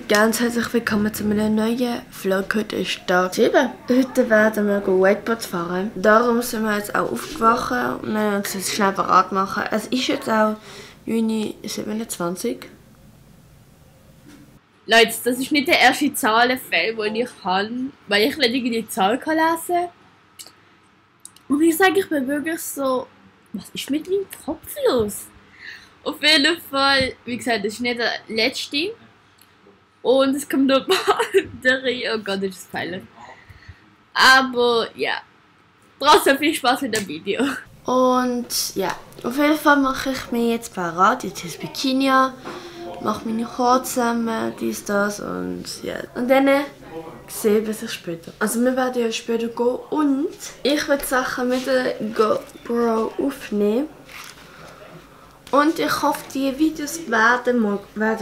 Ganz herzlich willkommen zu einem neuen Vlog. Heute ist Tag 7. Heute werden wir Wakeboard fahren. Darum sind wir jetzt auch aufgewacht und wir uns jetzt schnell bereit machen. Es ist jetzt auch Juni 27. Leute, das ist nicht der erste Zahlenfall, den ich habe, weil ich nicht die Zahl lesen kann. Und ich sage, ich bin wirklich so, was ist mit meinem Kopf los? Auf jeden Fall, wie gesagt, das ist nicht der letzte. Und es kommt noch andere. Oh Gott, das ist peinlich. Aber ja, trotzdem viel Spaß mit dem Video. Und ja, auf jeden Fall mache ich mich jetzt bereit. Jetzt ist Bikini, mache meine Haare zusammen, dies, das und ja. Und dann sehen wir sich später. Also wir werden ja später gehen und ich werde Sachen mit der GoPro aufnehmen. Und ich hoffe, die Videos werden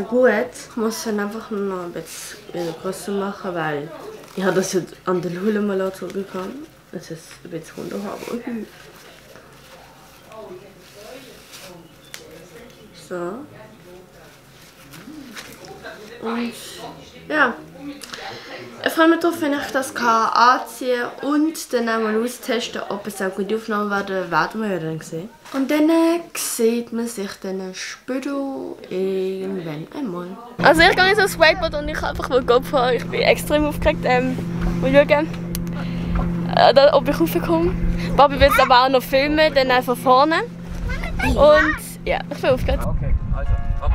gut. Ich muss dann einfach noch ein bisschen größer machen, weil ich habe das jetzt an der Lule mal bekommen. Es ist ein bisschen runterhaben. So. Und ja. Ich freue mich darauf, wenn ich das anziehen kann und dann auch mal austesten, ob es auch gut aufgenommen werden wir ja dann sehen. Und dann sieht man sich dann später irgendwann einmal. Also ich gehe jetzt aufs Wakeboard und ich einfach mal GoPro. Ich bin extrem aufgeregt. Mal schauen, ob ich raufkomme. Papi will jetzt aber auch noch filmen, dann einfach vorne. Und ja, ich bin aufgeregt. Okay, also, ab.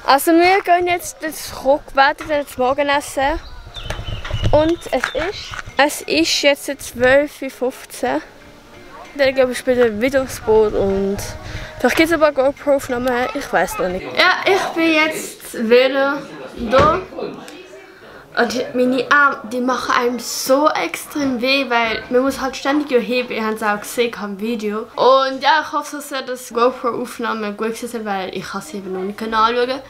Also wir gehen jetzt rückwärts ins Morgenessen. Und es ist jetzt 12:15 Uhr. Dann gehen wir später wieder aufs Boot und vielleicht gibt es aber GoPro-Aufnahmen, ich weiß noch nicht. Ja, ich bin jetzt wieder da. Und meine Arme, die machen einem so extrem weh, weil man muss halt ständig heben. Ihr habt es auch gesehen im Video. Und ja, ich hoffe so sehr, dass GoPro-Aufnahmen gut sind, weil ich kann sie eben noch nicht anschauen.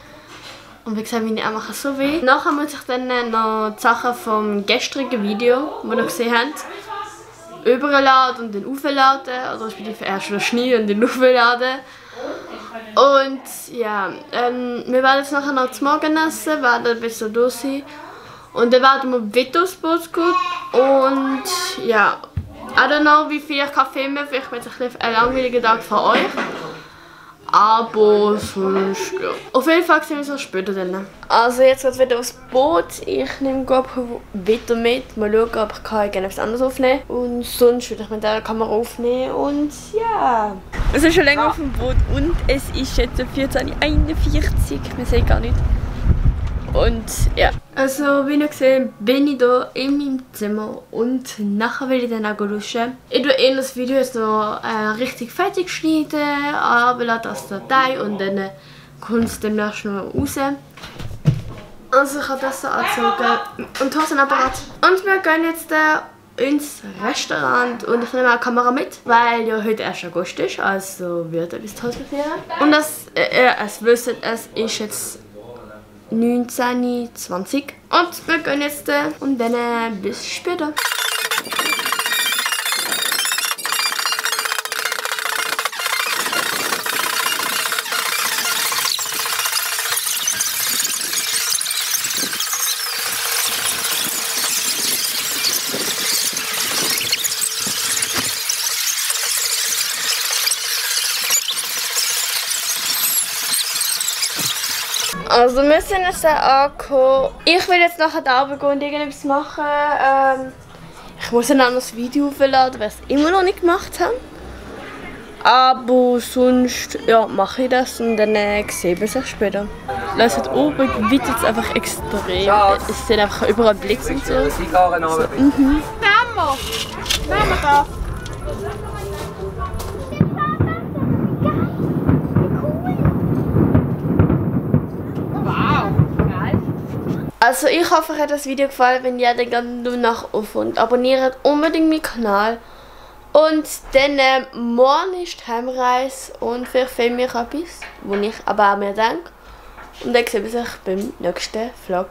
Und wie gesagt, meine Arme machen so weh. Nachher muss ich dann noch die Sachen vom gestrigen Video, das ihr gesehen habt, überladen und dann aufladen. Oder respektive erst den Schnee und dann aufladen. Und ja, wir werden jetzt nachher noch zum Morgenessen, werden ein bisschen durch sein. Und dann werden wir wieder aufs Boot gehen. Und ja, I don't know, wie viel ich kann filmen kann. Vielleicht wird es ein langweiliger Tag für euch. Aber sonst, ja. Auf jeden Fall sehen wir uns später dann. Also jetzt geht es wieder aufs Boot. Ich nehme GoPro wieder mit. Mal schauen, ob ich gerne etwas anderes aufnehmen kann. Und sonst würde ich mit der Kamera aufnehmen. Und ja. Wir sind schon länger auf dem Boot und es ist jetzt 14:41 Uhr. Wir sehen gar nicht. Und ja. Also wie ihr seht, bin ich hier in meinem Zimmer und nachher will ich dann auch duschen. Ich tue das Video jetzt noch richtig fertig schneiden, aber das Datei und dann kommt es demnächst noch raus. Also ich habe das so angezogen und Hosenapparat. Und wir gehen jetzt ins Restaurant und ich nehme auch die Kamera mit, weil ja heute 1. August ist, also wird etwas Tolles passieren. Und es wisst, es ist jetzt 19:20 und wir gehen jetzt und dann bis später. Also wir sind jetzt angekommen. Ich will jetzt nachher da oben gehen und irgendetwas machen. Ich muss ein anderes Video hochladen, weil ich es immer noch nicht gemacht habe. Aber sonst ja, mache ich das und dann sehen wir uns später. Lasst oben wittert es einfach extrem. Es sind einfach überall Blitze und so. Nehmen wir da. Also ich hoffe, euch hat das Video gefallen. Wenn ja, dann geht nur nach auf und abonniert unbedingt meinen Kanal. Und dann morgen ist die Heimreise und vielleicht filme ich etwas, wo ich aber auch mir denke. Und dann sehen wir sich beim nächsten Vlog.